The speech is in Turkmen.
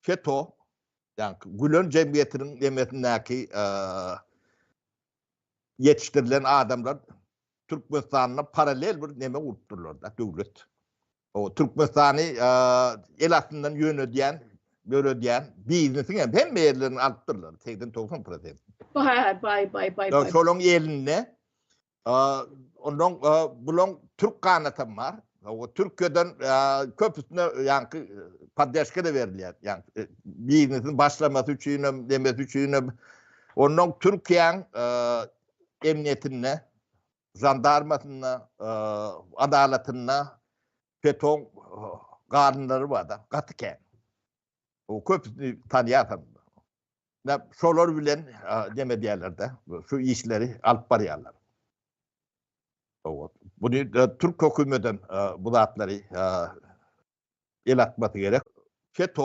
FETÖ, ýagny Gülen jemgyýetiniň nemesindäki ýetişdirilen adamlar Türkmenistanda parallel bir neme gurupdyrlar-da, döwlet. O Türkmenistany el astyndan ýönedýän, ýöredýän biznesiň hem hemme ýerlerini alypdyrlar, 80-90 prosent. Baý, baý, baý, baý. Şolaryň elinde Ondan bulaň türk ganatam bar. O Türkiýeden köpüsine ýaňky poddeşka da berilýär. Ýaňky biznesiň başlamasy üçin hem, demesi üçin hem. Ondan Türkiýäň emniýetinde, jandarmasynda, adalatynda FETÖ-ň garynlary bar da, gaty kän. O köpüsini tanýarsan. Şolar bilen neme edýärler-de, şu işleri alyp barýarlar. Buny türk hökümetem bu zatlary el atmasy gerek. FETÖ.